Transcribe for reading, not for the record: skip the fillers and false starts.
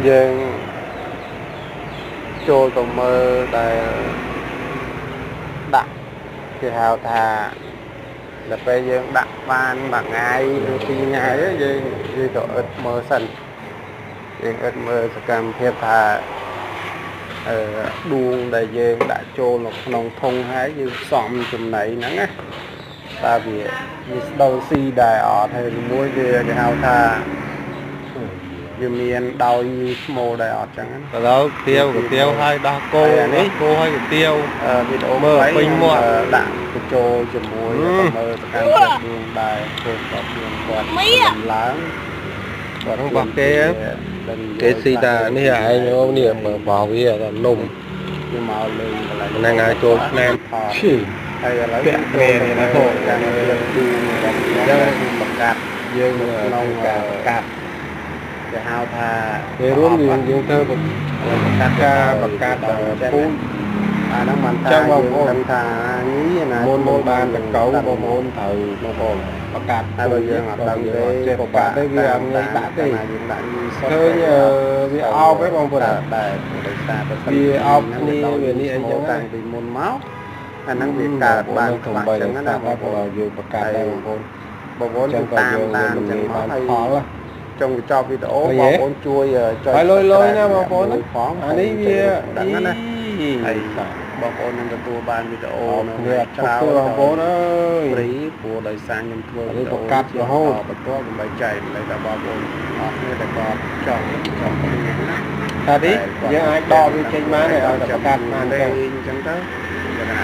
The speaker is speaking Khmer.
យើងចូលទៅមើលដែលដាក់គេហៅថាដល់ពេលយើងដាក់បានមួយថ្ងៃឬពីរថ្ងៃយើងយើងទៅអិតមើលសិនយើងអិតមើលសកម្មភាពថាអឺដួងដែលយើងដាក់ចូលនៅក្នុងធុងហើយយើងផ្សំចំណីហ្នឹងណាតើវាវាស្ដុលស៊ីដែរអត់ហើយមួយវាគេហៅថាវាមានដោយញីស្មូលដែរអត់ចឹងណា ទៅដល់ទៀវកាទៀវហើយដោះគោ ហើយអានេះ ដោះគោហើយកាទៀវ វីដេអូ មើល ខ្លី ពេញមាត់ ដាក់បញ្ចូលជាមួយទៅមើលសកម្មភាពដួងដែរធ្វើគាត់ខ្លួនគាត់ឡើងគាត់ ហ្នឹងរបស់គេគេស៊ីតានេះឯងអូនេះមើលរបស់វាដល់នំ វាមកលេងកន្លែង ហ្នឹងហើយចូលឆ្នាំ ថត ឈី ហើយឥឡូវ ពាក់គ្នានេះណា ចូលការរៀបដួងរបស់ខ្ញុំបង្កាត់ យើង ក្នុង ការបង្កាត់ គេហៅថា គេរួមយើងយើងធ្វើ បង្កាត់ ការបង្កាត់ពូជ អាហ្នឹងបាន ចឹ ថាយើង ងបងប្អូន ដឹងថានេះណា មុនមុនបានកកៅបងប្អូនត្រូវ បងប្អូន បង្កាត់ ហើយបើយើងអត់ដឹងទេ ចេះបង្កាត់ទេវាអត់ងាយដាក់ទេ ណាយើងដាក់ញីសុទ្ធ ឃើញវាអោបឯងបងប្អូន ដែរដោយសារបើសិន វាអោបគ្នាវានេះអីចឹង តាំងពីមុនមកអាហ្នឹងវាកើតបាន ខ្ ខ្វាក់ វះ ចឹងណាបងប្អូន យើងបង្កាត់ដែរបងប្អូន បងប្អូន ចឹងក៏ តាម យើង តាម មិន ចឹងមក បាន ហើយ ផល ចុងបញ្ចប់វីដេអូ ឃើញទេ បងប្អូនជួយចុច ហើយលុយលុយណាបងប្អូនណា មួយផង អានេះវា ដឹងណា ហើយ បងប្អូននឹងទទួលបានវីដេអូ អូ នៅ គ្នា ច្ ច្រើន រើ បងប្អូនអើយ ព្រីព្រោះដោយសារខ្ញុំធ្វើ អានេះបង្កាត់រហូត បន្ទាប់ដើម្បីចែកម្លែកដល់បងប្អូនអរគ្នាដែលគាត់ចង់ចង់គ្នាណា ថានេះយើងអាចដកវាចេញបានឲ្យតែបង្កាត់បាន ទេ ចឹង អញ្ចឹងទៅយ៉ាងណា